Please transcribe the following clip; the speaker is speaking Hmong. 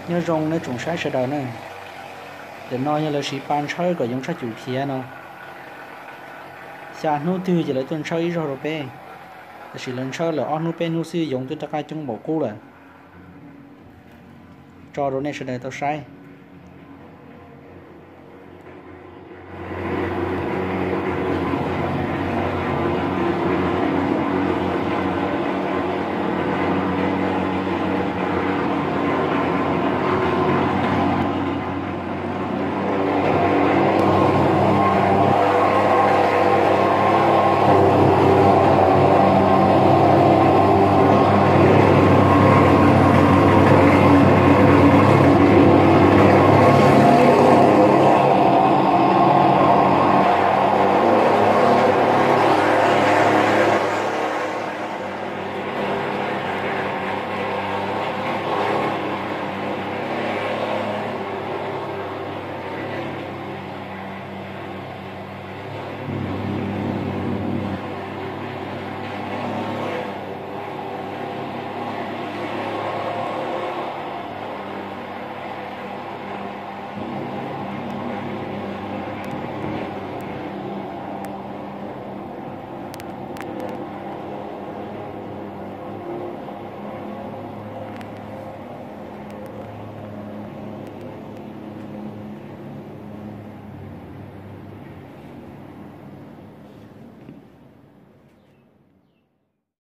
Nyob zoo nej tsoom saib sawv daws na. Tam no yog lawv siv pa ntshawb kom yoov tshaj cum khiav no. Xya hnub twg ces lawv tuaj ntshawb ib zaug rau peb. Tab sis lawv ntshawb lawm ob hnub peb hnub xwb yoov twb rov qab coob npaum qub lawm. Tso rau nej sawv daws tau saib.